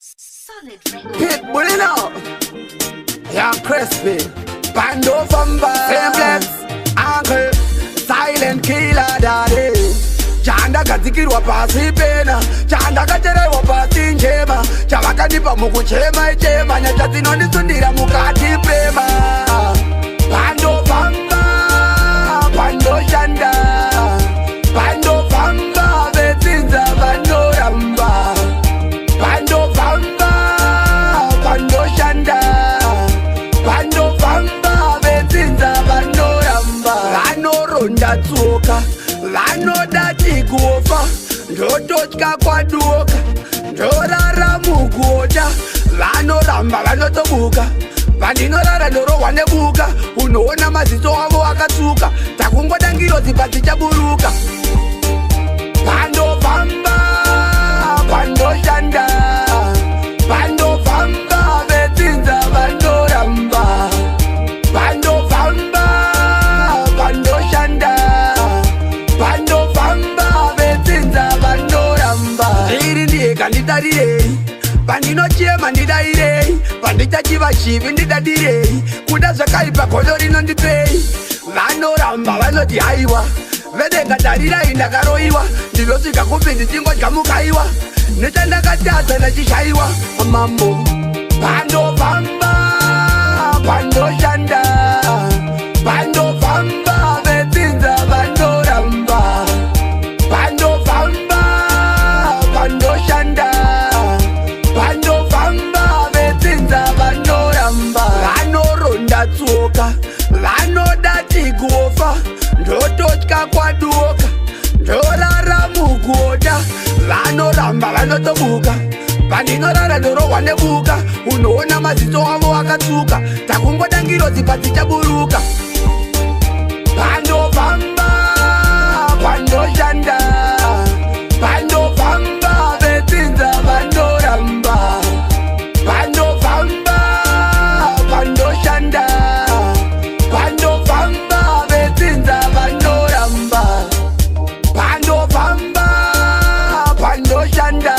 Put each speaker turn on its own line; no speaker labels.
Solid record.
Pitbull, you know. Yeah, crispy. Pandofamba. Simplex. Uncle. Silent killer daddy. Chandakadzikirwa pasi pena, chandakachererwa pasi njema, chavakanipa mukuchema ichema, nyasha dzinondisundira mukati prema. Pandofamba, pandoshanda, pandofamba, vedzinza vanoramba. Pandofamba, pandoshanda, pandofamba, vedzinza vanoramba. Vanoronda tsoka, vanoda tikufa, ndototya kwaduka, ndorara mugota. Vanoramba, vanotobuka, vandinorara ndorohwa nebuka. Unoona maziso avo akatsuka, takungoda ngirozi padzichaburuka. Pandofamba, pandoshanda, pandofamba, vedzinza vanoramba. Pandofamba, pandoshanda, pandofamba, vedzinza vanoramba. Ndiri ndiyeka, nditarirei pandinochema, ndidairei pandichachiva chivi, ndidadirei kuda zvakaipa, godo rinondipei. Vanoramba, vanoti haiwa, vedenga tarirai, ndakaroiwa, ndinosvika kupi ndichingodya mukaiwa, nechandakatadza ndachishaiwa mambo. Pandofamba, pandoshanda, pandofamba, vedzinza vanoramba. Pandofamba, pandoshanda, pandofamba, vedzinza vanoramba. Vanoronda tsoka, vanoda tikufa, ndototya kwaduka, ndorara mugota. Vanoramba, vanotobuka, pandinorara ndorohwa nebuka. Unoona maziso avo akatsuka, takungoda ngirozi padzichaburuka. Pandofamba, pandoshanda, pandofamba, vedzinza vanoramba. Pandofamba, pandoshanda, pandofamba, vedzinza vanoramba. Pandofamba, pandoshanda.